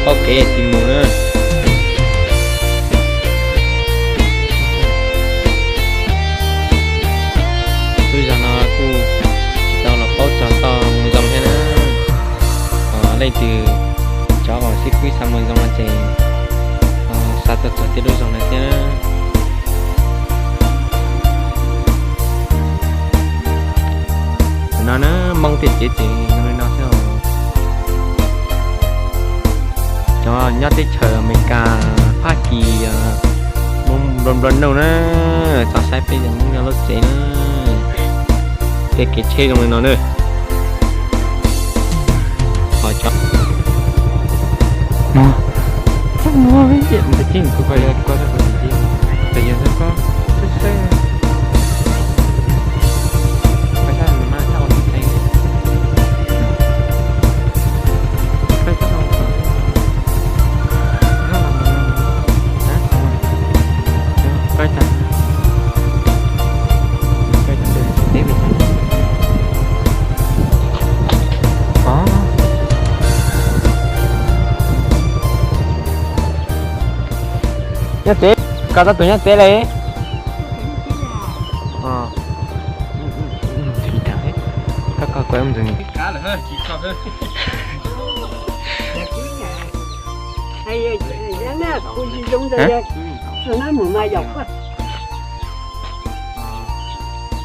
Taug kev tsis mus na. Lub zos no kuj tsis tau los paub txog toj Mus Zoo thiab na. Leej twg cov uas xib fwb xa Mus Zoo no ces xa tuaj txog tej lub zos no thiab. Tam no na, Hmoob tej kev ces zoo li no xwb os. Cov nyob teb chaws Amelikas, Fab Kis, Hmoob nplua nplua nuj na, txog saib peb cov Hmoob nyob lub tsev na. Tej kev tsheb zoo li no na. Ho cov Nyob tsev, koj tau tus nyob tsev li. Koj koj kuv ntxwg.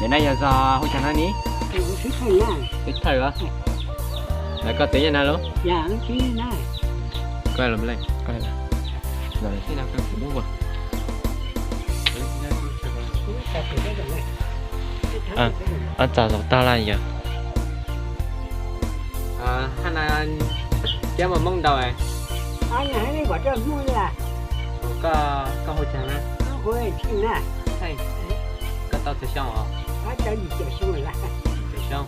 Nim no yog zos hu cas no ni? Xib Thawj los? Koj teb nyob na los? Koj los, los xib na koj kuv muab ua. Txog zaum tag lawm yog. Hab na, cab mas Hmoob ntau. Koj hu cas na? Koj tau txhua xyoo os? Txhua xyoo.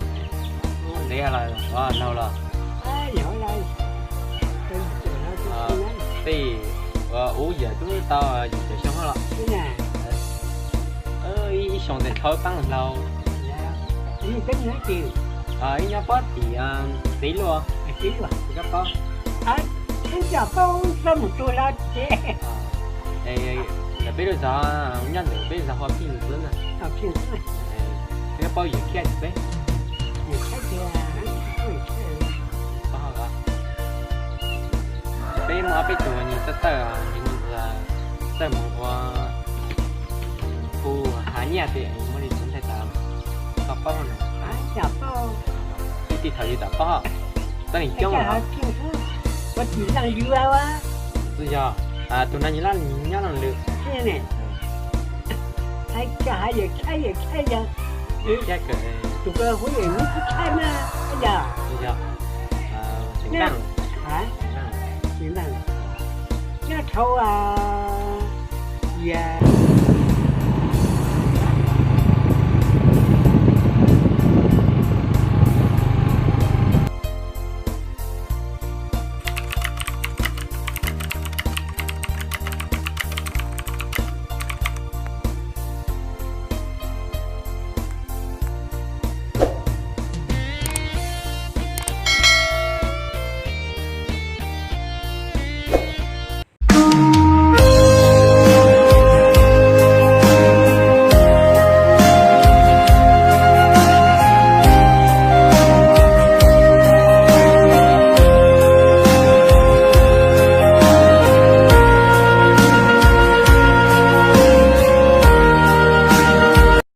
Ntev los laug los? Tej ub yawm twb tau yim caum xyoo los. Ib xyoo tes dhau paab laug. Ib nyob pob tim txiv luaj. Koj paub? Lawv peb lub zos nyob ntawm peb zos hu Phij Ntxwv na. Koj paub yawm Khiab tsis peb? Peb muaj ob peb tug nyuag txawj txawj, txawj mus ua hu hav nyiaj ces muaj li tus ntxhais tas, koj paub na? Tij thaum yus tam paub, koj neeg coob. Yog, tus no nyob Looj Lwm. Yog, nyob dhau, yog